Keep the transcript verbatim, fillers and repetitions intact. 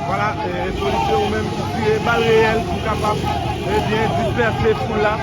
Vwala, e, polisye yo menm ki tire bal reyèl pou kapab, ebyen, dispèse foul la.